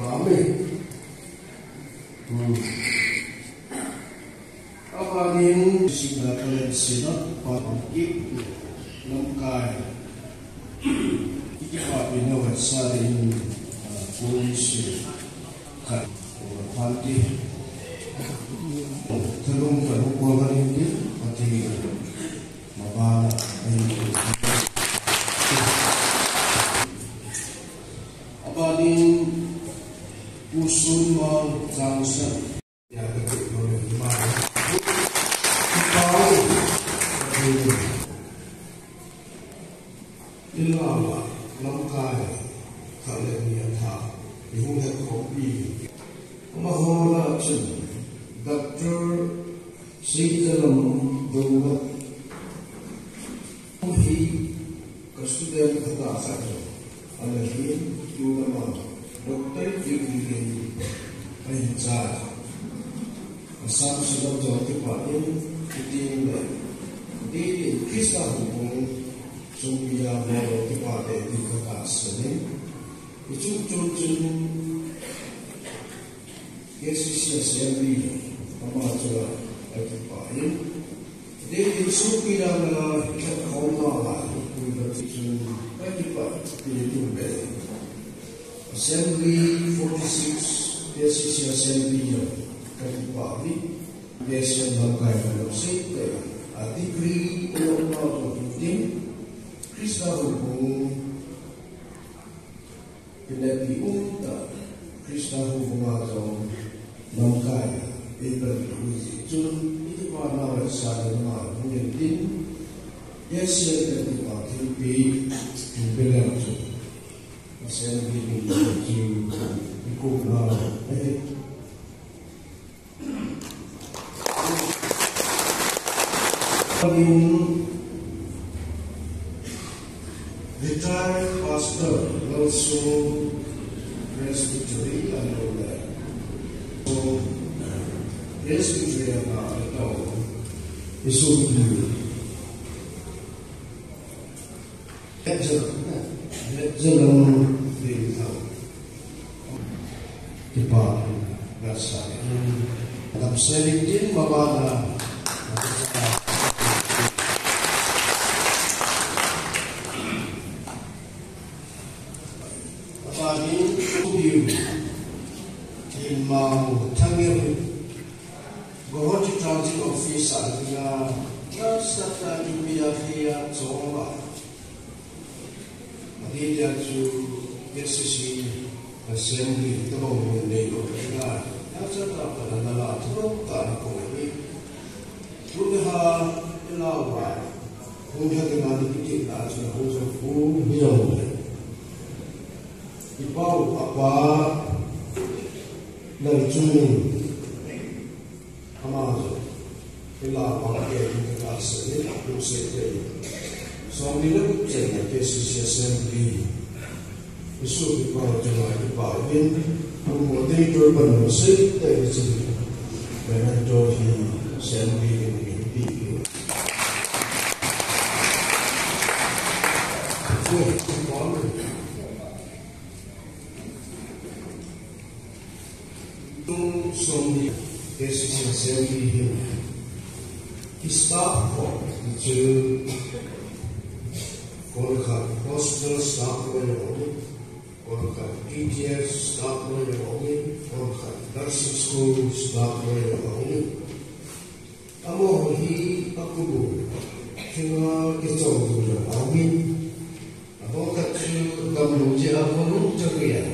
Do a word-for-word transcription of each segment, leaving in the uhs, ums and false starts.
Amen. Hmm. Abanin, sina kalen sina, pangkip, lamkai. Kipapina wasa din, ah, kung si, ka, panti. Thalung, thalung, kung kanin di, pati, mabana, ay, abanin, pusun mang, sangsa. Ilawa, lamkai, khat le ni a tha, i hung het khompi. Amaho lah a chun, Doctor Sitaram Dongmat hi ka student khat a khat chu. Ana hin, tu lama doctorate degree nei ahin chai. Assam Sodom jong kipah in, kiti in le, kiti in Christa houbuh sung pia mo lo kipah te ding khat a senin. Hichu chun chun K C C Assembly, ama chu akipah in. David Sukidana, Khaoma, Kuiba Tichun, Katipa, Pilitin Bel. Assembly forty-six, K C C Assembly, Katipa, Bit, Besen, Lamkai, Lamsei, a degree, Kuiba, Kuitin, Christa, Kuitin, Pinepih umtah, Christa houbuh a jong lamkai a, April ni jeh chun, iti pa nau sa le ma hung in tin, Asian Pentecost thilpeh, thilpeh lem chu, Asian Pentecost chu, i kum na, eh, Retired Pastor, Lal Sung Presbytery, Anole. So, Presbytery, Anole. Isu. Hetzel, hetzel long ding thau. Kipa, gasa. Dam seri din mabana. Apa ni, Tin mau, thangir. Guwahati Transit Office a dinga, Rasta Tribal Media Day a chonga. Ati dia chu K C C Assembly tabang mun nei lo dinga. Rasta Tribal na la thurok ta na ko ni. Tuni ha ina wa. Hung ha dinga ni kiti na chu hung sa hu hi lo. Ipau apa na chu ni. Ama jong, ila pang ke ni ka se ni, ku se ke. Som ni le ku se na K C C Assembly. Isu kipa jong ai kipa win, ku mo dei tur ban mo se te ni si. Memento hi Assembly ni ni pi pi. Ku kipa. Tung som ni K C C Assembly hin. Staff ho chu, kol khat hospital staff ho jong, kol khat T T S staff ho jong, kol khat nursing school staff ho jong. Amaho hi akulu, kinga kichom jong aum in. Abang khat chu damlou jeh a volunteer a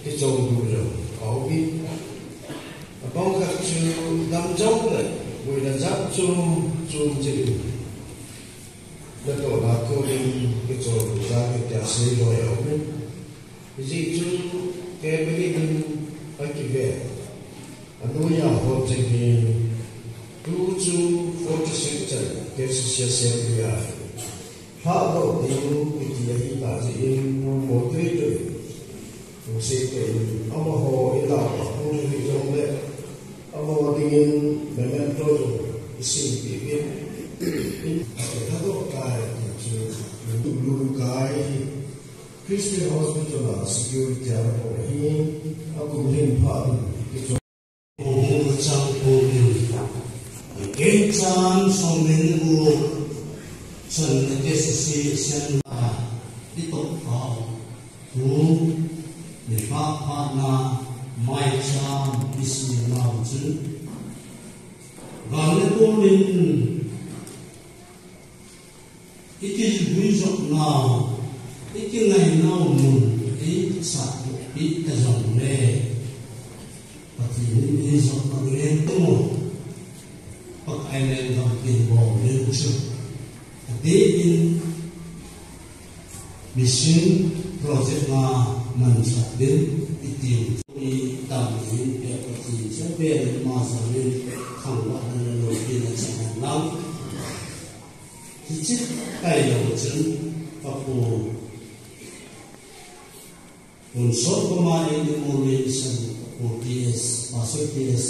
kichom jong aum in. Abang khat chu dam jong le, boina jat chom chom jeh in. Natohna kon in kichom jong kitia sei loi aum in. Hijeh chun cabinet in akive. Anoiya hon cheng hi, tu chu forty six chan K C C Assembly a lhahdoh ding kiti ahi ta jeh in, moderator in hung sei tei in, amaho ila pa hung hi jong le, amaho dingin memento jong isim peh in, in lhahdoh tai ti chu, Lungkai Christian Hospital a security a ko hi, akum lhin pha ding kichom. Hung chang ko in. Kei chan som ni le gup chan na K C C Assembly a, i toh pha u. Tu, ni pha pha na, mai cham, i si nau chun. Gal le ko in, i kilhui jot nau, i kingai nau mun, i sat pi ta jong le. Pathen in ei jot nau le tu. Pakai lenggam kin bol le u chu. Ati in mission project nga manchah din i ti u. I tam in pe Pathen chu pe ma sa le khang wa na lo pi na cha lang. Hiche tailou chun, ka pu, Pu Sotpama in Memorial Mission, Pu T S, Pastor T S,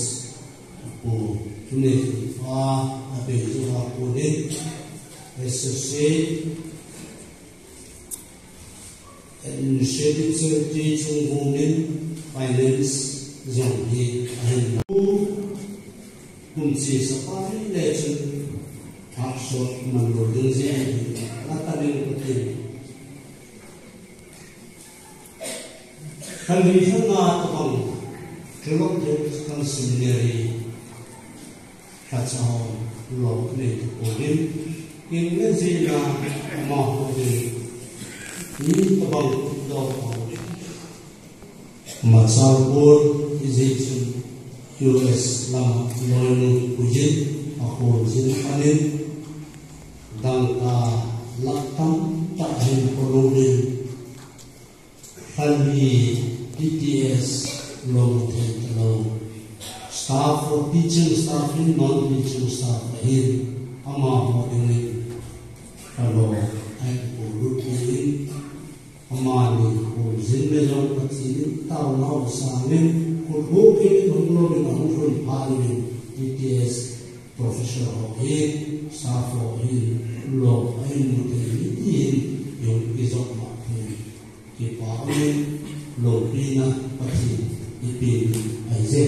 Pu Tune, a, a pe ju a pu din, S S C, Administrative Secretary chung hung in, Finance jong hi ahin. Kum chesa pa le chun, phat sot man lou ding jeh ahi, na ta ding ka ti. Khan hi thanga tabang, Theological Seminary, Kachao lo nei tu ko din, in le jina amaho din, ni tabang do ko din. Machal Paul, i jeh chun U S lama loinu puijin, a khol jin anin, dangka lakh tamtah hin ko lo din. Khan hi T T S lo thei talou. Staff, teaching staff hin, non-teaching staff ahin, amaho dingin, kalo, ai ko lut in, amani ko jin le jong Pathen in taona u sangin, ko bo ke hung lo in ahung lhun pha in, T T S Professor ho hi, staff ho hi, lo ahin mu thei ni ti hin, jong kijop ma thei. Kipa umin, lopina Pathen ipeh in ahi je.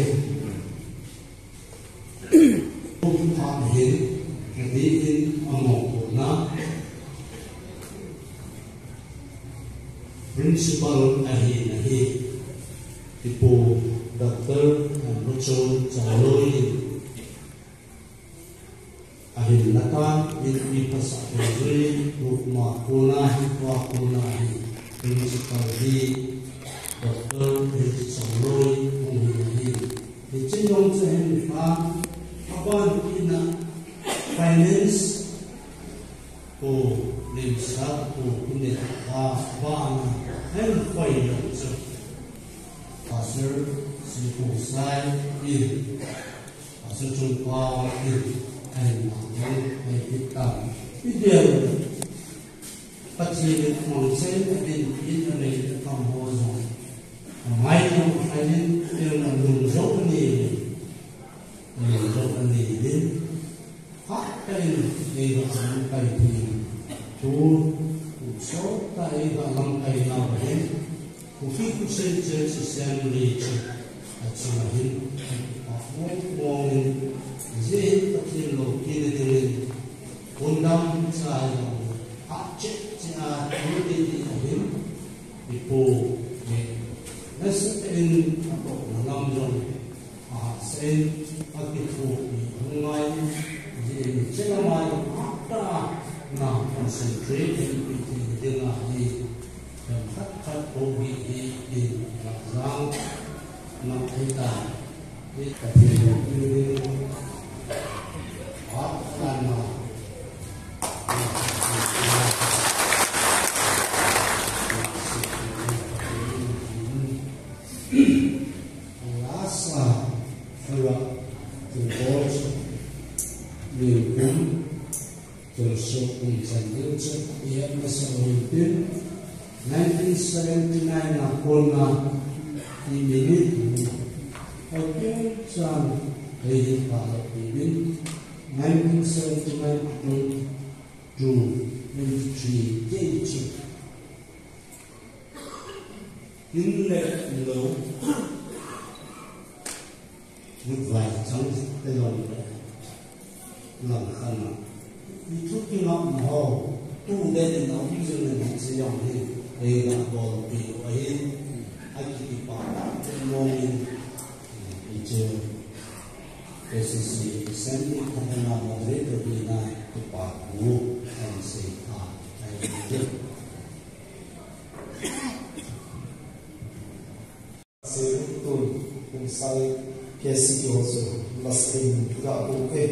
Kum khat hin, kati in among kona. Principal ahi nahi. Ipu Doctor Muchon Chaloi. Ahin laka, in mi phasah thei jui, tu ma kona hi, tua kona hi, principal hi, Doctor H. Chongloi, hung hi hi. Hiche jong chu hin fa, aban kina finance, ko limsa, ko kine, a, bana, hin koi jong chu. Pastor, si ko sai, in. Pastor Chungpa in ahin mang jong ahi kit tan. Idel Pathen in amang sen adin in anei le kam ho jong. Amai jong ahin in alung jong anei le. Alung jong anei le. Hatah in eiho lamkai thei. Tu, tu sot tah eiho lamkai nau ahin. Kuki Crusade Church Assembly chu achunga hin, a mong mong in, jeh hin Pathen loupina dingin, pondam cha jong, a cheh cheh a, tu ti ti ahin, ipu, eh, nasatah in, atohna lam jong, a, sei, akithopi, hung ngai, jeh in, cheh lam a, a ta, na, concentrate, in, pi, ti, ti, na, hi, Khat khat ko hi hi hi jang na thei ta. Hi ka thei lo hi hi. A, ka na. Lasa, fala, tu bol, ni kum. Tulso kum chan ding chu, i em na sa ui tin, nineteen seventy-nine a kon na, i minute ni. A kum chan, hei hi pa lo pi bin, nineteen seventy-nine to twenty-three, kei chu. In le lo. Vutvai chang te jong le, lang khat na. I thu kingam ho, tu le le na um jing le na se jong hi, ei na bol pi u ahi, a ki kipa ta te mong in, i che, K C C, sen i khat na moderator pi na, kipa u, an se ta, ai, Seven tun, kum sai, K C T ho chu, la sei mun ga ko ke.